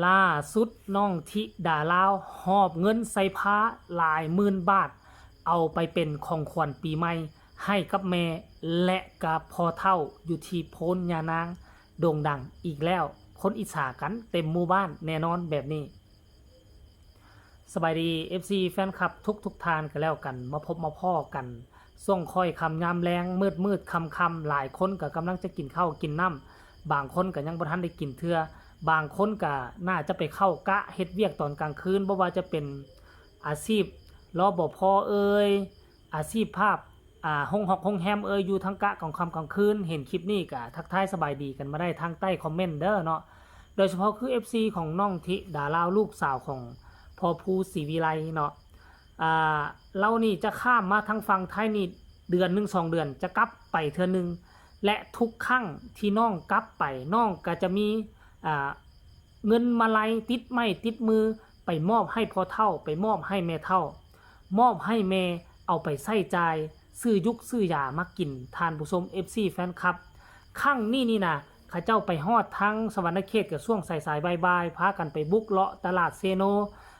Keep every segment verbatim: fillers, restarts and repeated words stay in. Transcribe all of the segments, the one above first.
ล่าสุดน้องธิดาลาวหอบเงินใส่พาหลายหมื่นบาท เอาไปเป็นของขวัญปีใหม่ให้กับแม่และกับพ่อเฒ่าอยู่ที่โพนยานาง โด่งดังอีกแล้ว คนอิจฉากันเต็มหมู่บ้านแน่นอนแบบนี้ สบายดี เอฟซี แฟนคลับทุกทุกท่านก็แล้วกัน มาพบมาพ้อกัน ช่วงค่อยค่ำยามแลง มืดมืดค่ำค่ำ หลายคนก็กำลังจะกินข้าวกินน้ำ บางคนก็ยังบ่ทันได้กินเทื่อ บางคนก็น่าจะไปเข้ากะเฮ็ดเวียกตอนกลางคืน บ่ว่าจะเป็นอาชีพ รปภ เอ่ย อาชีพภาพ อ่า โฮงฮอกโฮงแฮมเอ่ย อยู่ทั้งกะกลางค่ำกลางคืน เห็นคลิปนี้ก็ทักทายสบายดีกันมาได้ทางใต้คอมเมนต์เด้อเนาะ โดยเฉพาะคือ เอฟซี ของน้องธิดาลาว ลูกสาวของพ่อภูศรีวิไลเนาะ อ่า ลาวนี่จะข้ามมาทางฝั่งไทยนี่เดือนหนึ่งสองเดือนจะกลับไปเทื่อหนึ่ง และทุกครั้งที่น้องกลับไป น้องก็จะมี อ่า เงินมาลัยติดไม้ติดมือ ไปมอบให้พ่อเฒ่า ไปมอบให้แม่เฒ่า มอบให้แม่เอาไปใช้จ่าย ซื้อยุกซื้อยามากิน ท่านผู้ชม เอฟซี แฟนคลับ ครั้งนี้นี่นะ เขาเจ้าไปฮอดทางสะหวันนะเขตก็ช่วงสายๆ บ่ายๆ พากันไปบุกเลาะตลาดเซโน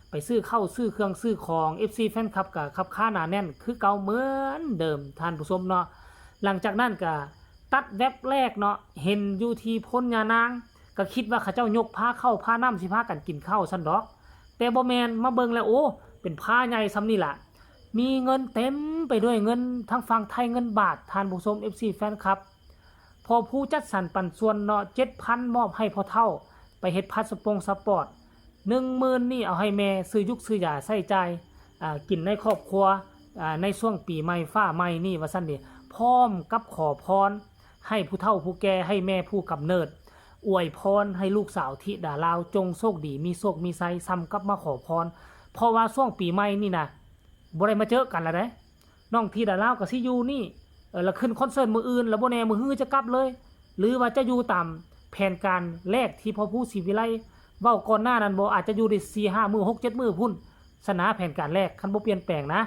ไปซื้อข้าวซื้อเครื่องซื้อของ เอฟซี แฟนคลับก็คับค้าหนาแน่นคือเก่าเหมือนเดิม ท่านผู้ชมเนาะ หลังจากนั้นก็ตัดแว็บแรกเนาะ เห็นอยู่ที่โพนยานาง ก็คิดว่าเขาเจ้ายกพาข้าวพาน้ำสิพากันกินข้าวซั้นดอก แต่บ่แม่น มาเบิ่งแล้ว โอ้ เป็นพาใหญ่ส่ำนี่ล่ะ มีเงินเต็มไปด้วยเงินทั้งฝั่งไทยเงินบาท ท่านผู้ชม เอฟซี แฟนคลับ พ่อภูจัดสรรปันส่วนเนาะ เจ็ดพัน มอบให้พ่อเฒ่า ไปเฮ็ดพาสปงสปอร์ต หนึ่งหมื่น นี่เอาให้แม่ซื้อยุกซื้อยาใช้จ่าย อ่า กินในครอบครัว อ่า ในช่วงปีใหม่ฟ้าใหม่นี่ว่าซั่นเด้ พร้อมกับขอพรให้ผู้เฒ่าผู้แก่ ให้แม่ผู้กำเนิด อวยพรให้ลูกสาวธิดาลาวจงโชคดี มีโชคมีชัย ส่ำกับมาขอพร เพราะว่าช่วงปีใหม่นี่นะ บ่ได้มาเจอกันแล้วเด้ น้องธิดาลาวก็สิอยู่นี่ เออ แล้วขึ้นคอนเสิร์ตมื้ออื่น แล้วบ่แน่มื้อฮือจะกลับเลย หรือว่าจะอยู่ตามแผนการแรกที่พ่อภูศรีวิไลเว้าก่อนหน้านั้นบ่ อาจจะอยู่ได้สี่ห้ามื้อ หกเจ็ดมื้อพุ้น ซั้นนะ แผนการแรก คันบ่เปลี่ยนแปลงนะ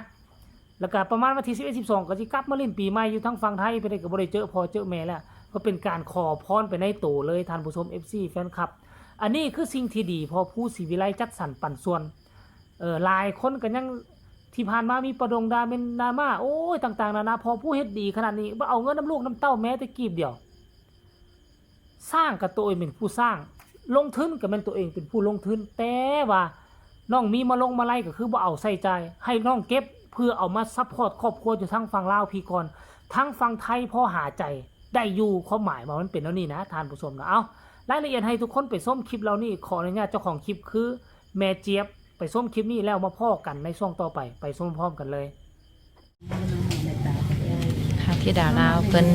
แล้วก็ประมาณวันที่สิบเอ็ด สิบสอง ก็สิกลับมาเล่นปีใหม่อยู่ทางฝั่งไทย ไปได้ก็บ่ได้เจอพ่อเจอแม่แล้ว ก็เป็นการขอพรไปในโตเลย ท่านผู้ชม เอฟซี แฟนคลับ อันนี้คือสิ่งที่ดี พ่อภูศรีวิไลจัดสรรปันส่วน เออ หลายคนก็ยัง ที่ผ่านมามีประดงดราม่า โอ้ย ต่างๆ นานา พ่อภูเฮ็ดดีขนาดนี้ บ่เอาเงินนำลูกนำเต้าแม้แต่กีบเดียว สร้างก็ตัวเองเป็นผู้สร้าง ลงทุนก็แม่นตัวเองเป็นผู้ลงทุน แต่ว่าน้องมีมาลงมาลัยก็คือบ่เอาใช้จ่าย ให้น้องเก็บเพื่อเอามาซัพพอร์ตครอบครัวอยู่ทางฝั่งลาวพีก่อน ทางฝั่งไทยพอหาใจได้อยู่ ความหมายว่ามันเป็นแนวนี้นะ ท่านผู้ชมนะ เอ้า รายละเอียดให้ทุกคนไปชมคลิปเหล่านี้ ขออนุญาตเจ้าของคลิปคือแม่เจี๊ยบ ไปชมคลิปนี้แล้วมาพ้อกันในช่วงต่อไป ไปชมพร้อมกันเลย ค่ะ ธิดาลาวเพิ่น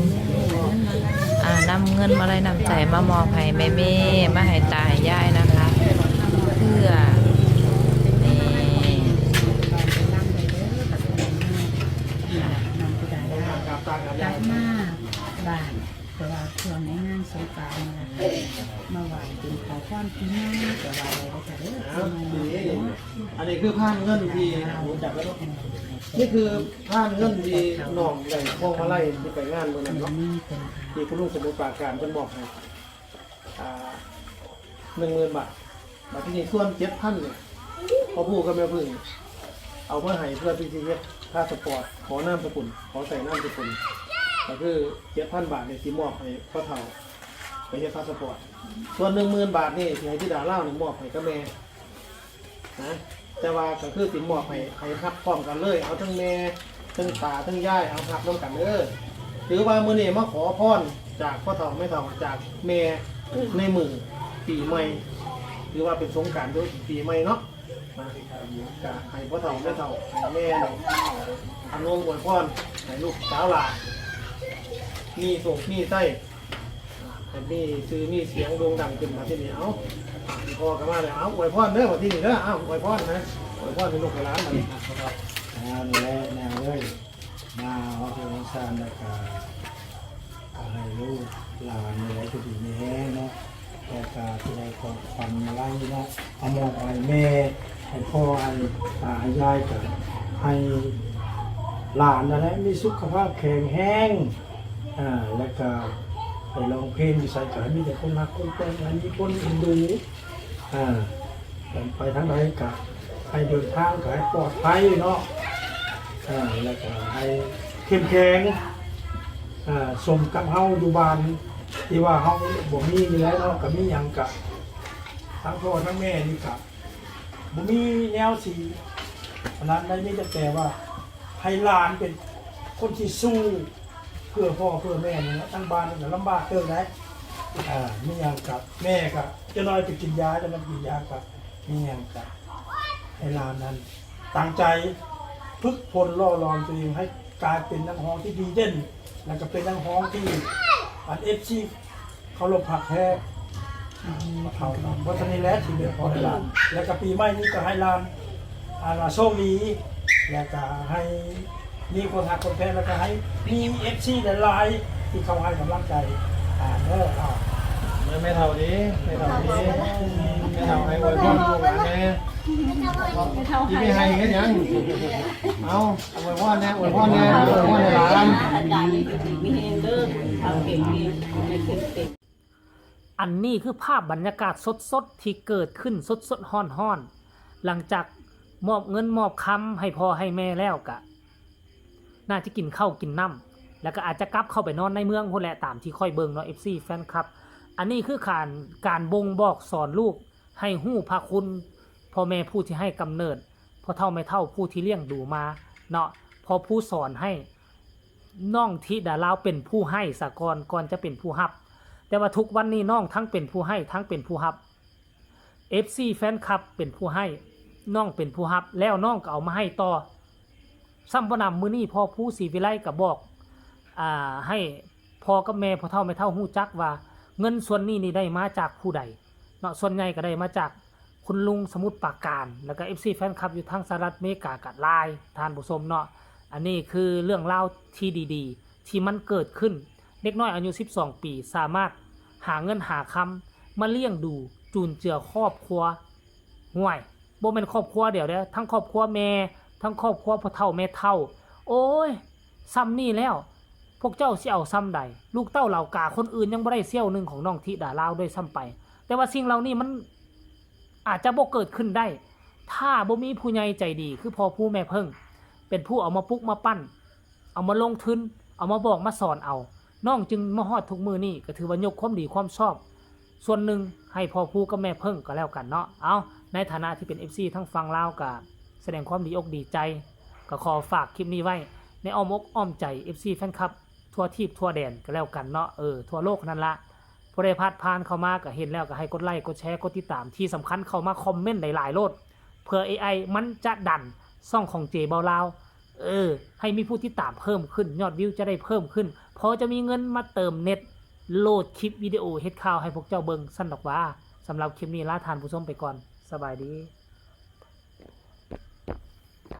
อ่า นำเงินมาลัยน้ำใจมามอบให้แม่เมย์ มาให้ตาให้ยายนะคะ เพื่อ นี่ กลับมาบ้าน แต่ว่าช่วงในงานสงกรานต์นี่ล่ะมาไหว้เป็นขอพรปีใหม่ก็ไหว้แล้วก็เด้อปีใหม่เนาะ อันนี้คือพานเงินที่รู้จักแล้วเนาะนี่คือพานเงินที่น้องได้พวงมาลัยที่ไปงานมื้อนั้นเนาะที่คุณลุงสมุทรปราการเพิ่นมอบให้อ่าหนึ่งหมื่นบาทบาทที่นี่ส่วนเจ็ดพันเนี่ยพ่อผู้กับแม่พึ่งเอามาให้เพื่อที่สิเฮ็ดพาสปอร์ตขอนามสกุลขอใส่นามสกุลก็คือเจ็ดพันบาทเนี่ยสิมอบให้พ่อเฒ่าไปเฮ็ดพาสปอร์ตส่วนหนึ่งหมื่นบาทนี่สิให้ธิดาลาวนี่มอบให้กับแม่ นะแต่ว่าก็คือสิมอบให้ให้รับพร้อมกันเลย เอาทั้งแม่ทั้งตาทั้งยายเอารับนำกันเด้อถือว่ามื้อนี้มาขอพรจากพ่อเฒ่าแม่เฒ่าจากแม่ในมื้อปีใหม่ถือว่าเป็นสงกรานต์ด้วยปีใหม่เนาะนะก็ให้พ่อเฒ่าแม่เฒ่าให้แม่อำนวยอวยพรให้ลูกสาวหลานมีโชคมีชัย ให้มีชื่อมีเสียงโด่งดังขึ้นมาที่นี่เอาพ่อก็มาแล้วเอาอวยพรเด้อว่าที่นี่เด้อเอาอวยพรนะอวยพรให้ลูกให้หลานมานี่ อ่านี่แหละแม่เอ้ยมาเอาเพื่อนของซานแล้วก็ขอให้ลูกหลานนี่แหละจะดีมีแฮงเนาะแล้วก็จะได้ของขวัญมาไล่เนาะเอามอบให้แม่ให้พ่อให้ตาให้ยายกับให้หลานนั่นแหละมีสุขภาพแข็งแรงอ่าแล้วก็ไปร้องเพลงอยู่ไสก็ให้มีแต่คนฮักคนแพงให้มีคนเอ็นดู อ่าไปทางใดก็ให้เดินทางก็ให้ปลอดภัยเนาะ อ่าแล้วก็ให้เข้มแข็ง อ่าสมกับเฮาอยู่บ้านที่ว่าเฮาบ่มีนี่แหละเนาะ ก็มีหยังก็ทั้งพ่อทั้งแม่นี่ก็บ่มีแนวสิอันนั้นได้ มีแต่ว่าให้หลานเป็นคนที่สู้เพื่อพ่อเพื่อแม่นี่แหละ ทั้งบ้านนี่ก็ลำบากเติบได้ อ่ามีหยังก็แม่ก็จะน้อยไปกินยา จะน้อยกินยาก็มีหยังก็ให้หลานนั้นตั้งใจฝึกฝนหล่อหลอมตัวเองให้กลายเป็นนักฮ้องที่ดีเด่น แล้วก็เป็นนักฮ้องที่อัน เอฟซี เคารพฮักแท้ เท่านั้น เพราะฉะนั้นแล้วที่เดือดร้อนให้หลาน แล้วก็ปีใหม่นี้ก็ให้หลาน อ่าโชคดี แล้วก็ให้มีคนฮักคนแพง แล้วก็ให้มี เอฟซี หลายๆที่เขาให้กำลังใจ อ่าเด้อเอา แม่เฒ่าดีแม่เฒ่าดีแม่เฒ่าให้อวยพรลูกหลานแน่ ไม่เท่า ที่ ไห ไม่ให้ ร่ เฮ็ดหยังเอาอวยพรแน่อวยพรแน่อวยพรให้หลาน อาจารย์มีแฮงเด้อเอาเก่งดีในเก่งเก่ง อันนี้คือภาพบรรยากาศสดๆที่เกิดขึ้นสดๆฮ้อนๆ หลังจากมอบเงินมอบคำให้พ่อให้แม่แล้วกะ น่าจะกินข้าวกินน้ำแล้วก็อาจจะกลับเข้าไปนอนในเมืองพู้นแหละ ตามที่ค่อยเบิ่งเนาะ เอฟซี แฟนคลับ อันนี้คือการการบ่งบอกสอนลูกให้ฮู้พระคุณพ่อแม่ผู้ที่ให้กำเนิด พ่อเฒ่าแม่เฒ่าผู้ที่เลี้ยงดูมาเนาะ พอผู้สอนให้ น้องธิดาลาวเป็นผู้ให้สะก่อน ก่อนจะเป็นผู้รับ แต่ว่าทุกวันนี้น้องทั้งเป็นผู้ให้ทั้งเป็นผู้รับ เอฟซี แฟนคลับเป็นผู้ให้ น้องเป็นผู้รับ แล้วน้องก็เอามาให้ต่อ ซ้ำบ่นำมื้อนี้พ่อผู้ศรีวิไลก็บอก อ่า ให้พ่อกับแม่พ่อเฒ่าแม่เฒ่าฮู้จักว่า เงินส่วนนี้นี่ได้มาจากผู้ใดเนาะ ส่วนใหญ่ก็ได้มาจากคุณลุงสมุทรปราการ แล้วก็ เอฟซี แฟนคลับอยู่ทางสหรัฐอเมริกาก็หลาย ท่านผู้ชมเนาะ อันนี้คือเรื่องราวที่ดีๆ ที่มันเกิดขึ้น เด็กน้อยอายุ สิบสอง ปี สามารถหาเงินหาคำมาเลี้ยงดูจุนเจือครอบครัว ห่วย บ่แม่นครอบครัวเดียวเด้อ ทั้งครอบครัวแม่ ทั้งครอบครัวพ่อเฒ่าแม่เฒ่า โอ้ย ซ่ำนี่แล้ว พวกเจ้าสิเอาซ่ำใด ลูกเต้าเหล่ากาคนอื่นยังบ่ได้เสี้ยวหนึ่งของน้องธิดาลาวด้วยซ้ำไป แต่ว่าสิ่งเหล่านี้มันอาจจะบ่เกิดขึ้นได้ ถ้าบ่มีผู้ใหญ่ใจดี คือพ่อผู้แม่เพิ่ง เป็นผู้เอามาปลุกมาปั้น เอามาลงทุน เอามาบอกมาสอนเอา น้องจึงมาฮอดทุกมื้อนี้ ก็ถือว่ายกความดีความชอบ ส่วนหนึ่งให้พ่อผู้กับแม่เพิ่งก็แล้วกันเนาะ เอา ในฐานะที่เป็น เอฟซี ทั้งฝั่งลาวก็แสดงความดีอกดีใจ ก็ขอฝากคลิปนี้ไว้ในอ้อมอกอ้อมใจ เอฟซี แฟนคลับ ทั่วทีปทั่วแดนก็แล้วกันเนาะ เออ ทั่วโลกนั่นละ ผู้ใดพลาดผ่านเข้ามาก็เห็นแล้วก็ให้กดไลค์กดแชร์กดติดตาม ที่สำคัญเข้ามาคอมเมนต์หลายๆโลด เพื่อ เอไอ มันจะดันช่องของเจเบาลาว เออ ให้มีผู้ติดตามเพิ่มขึ้น ยอดวิวจะได้เพิ่มขึ้น พอจะมีเงินมาเติมเน็ต โหลดคลิปวิดีโอเฮ็ดข่าวให้พวกเจ้าเบิ่งซั่นดอกว่า สำหรับคลิปนี้ลาท่านผู้ชมไปก่อน สบายดี